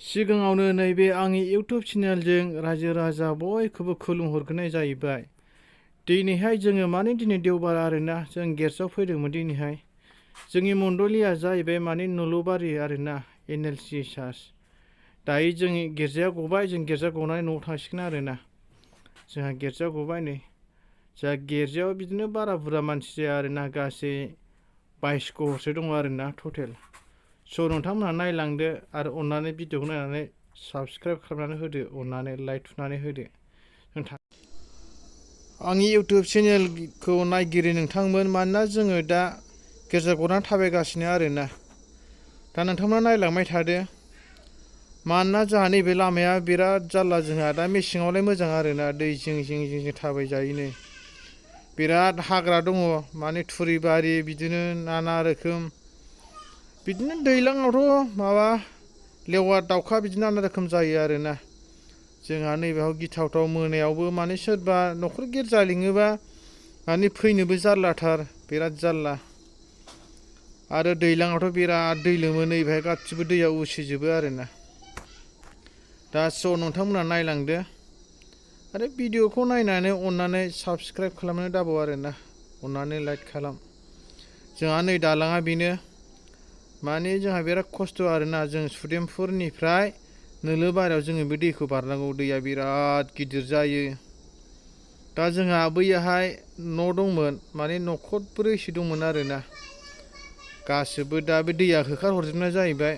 सिगाङावनो नैबे आंनि इउट्युब चेनेलजों रायजो राजा बयखौबो खुलुमहरग्रोनाय जाहैबाय। दिनैहाय जोङो माने दिनै देवबार आरोना, जों गिर्जायाव फैदोंमोन दिनैहाय। जोंनि मण्डलिया जाहैबाय माने नुलुबारि आरोना, NLC चार्च। दायो जोंनि गिर्जाया गबाय, जों गिर्जा गनानै न'आव थांसिगोन आरोना। जोंहा गिर्जा गबाय नै। जोंहा गिर्जायाव बिदिनो बारा बुरजा मानसि जाया आरोना, गासै 22 घरसो दङ आरोना टटेल। स' नोंथांमोनहा नायलांदो आरो अननानै भिडिअखौ नायनानै साबस्क्राइब खालामनानै होदो, अननानै लाइक थुनानै होदो। आंनि इउट्युब चेनेलखौ नायगिरि नोंथांमोन, मानोना जोङो दा गिर्जा गनानै थाबायगासिनो आरोना। दा नोंथांमोना नायलांबाय थादो। मानोना जोंहा नैबे लामाया बिराद जारला, जोंहा दा मेसेङावलाय मोजां आरोना, दै जिं जिं जिं थाबायजायोनो। बिराद हाग्रा दङ, माने थुरिबारि बिदिनो नाना रोखोम। बिदिनो दैज्लाङावथ' माबा लेवार दाउखा बिदिनो नाना रोखोम जायो आरोना। जोंहा नैबेयाव गिथावथाव मोनायावबो माने सोरबा न'खर गिर्जा लिङोबा माने फैनोबो जारलाथार, बिराद जारला। आरो दैज्लाङावथ' बिराद दै लोमो, नैबेहाय गासिबो दैया उसिजोबो आरोना। दा स' नोंथांमोना नायलांदो आरो भिडिअखौ नायनानै अननानै साबस्क्राइब खालामनो दाबाव आरोना, अननानै लाइक खालाम। जोंहा नै दालाङा बेनो। माने जोंहा बिराद खस्थ' आरोना, जों सुदेमपुरनिफ्राय नोलोबारियाव जोङो बे दैखौ बारनांगौ। दैया बिराद गिदिर जायो। दा जोंहा बैयाहाय न' दंमोन, माने न'खरब्रैसो दंमोन आरोना। गासिबो दा बे दैया होखारहरजोबनाय जाहैबाय।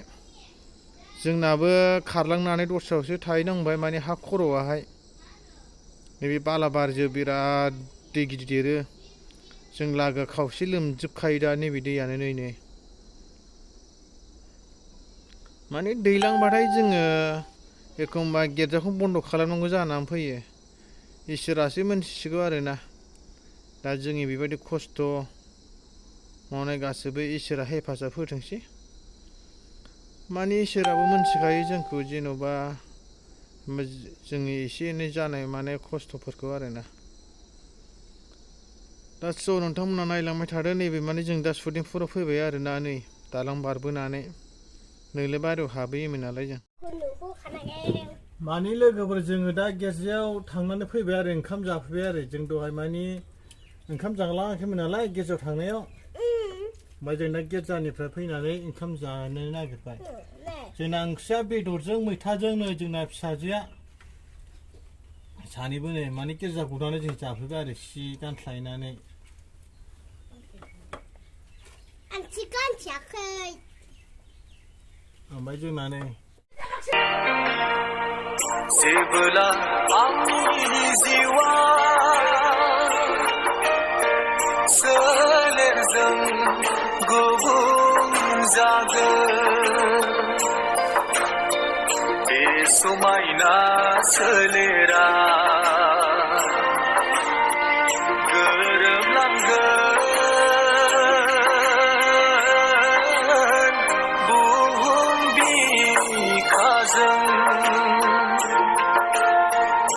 जोंनाबो खारलांनानै दस्रायावसो थाहैनांबाय, माने हा खर'आहाय। नैबे बालाबारिजों बिराद दै गिदिर देरो। जों लागोआ खावसे लोमजोबखायो दा नैबे दैयानो नै। माने दैज्लांबाथाय जोङो एखमबा गिर्जाखौ बन्द' खालामनांगौ जानानै फैयो। इसोरासो मोनथिसिगौ आरोना। दा जोंनि बेबायदि खस्थ' मावनाय गासैबो इसोरा हेफाजाब होथोंसै। माने इसोराबो मोनथिखायो जोंखौ, जेन'बा जोंनि एसे एनै जानाय माने खस्थ'फोरखौ आरोना। दा स' नोंथांमोना नायलांबाय थादो। नैबे माने जों दा सुदेमपुराव फैबाय आरोना, नै दालां बारबोनानै नोलोबारियाव हाबहैयोमोन नालाय जों। माने लोगोफोर जोङो दा गिर्जायाव थांनानै फैबाय आरो ओंखाम जाफैबाय आरो। जों दहाय माने ओंखाम जालाङाखैमोन नालाय गिर्जायाव थांनायाव। ओमफ्राय जों दा गिर्जानिफ्राय फैनानै ओंखाम जानो नागिरबाय। जोंना ओंख्रिया बेदरजों मैथाजों, नै जोंना फिसाजोआ सानैबो नै माने गिर्जा गनानै जों जाफैबाय आरो सि गानस्लायनानै। आं सि गानखायाखै। ओमफ्राय जोंना नै जेबोला आंनि जिउआ सोलेरजों गुबुन जागोन, बे समायना सोलेरा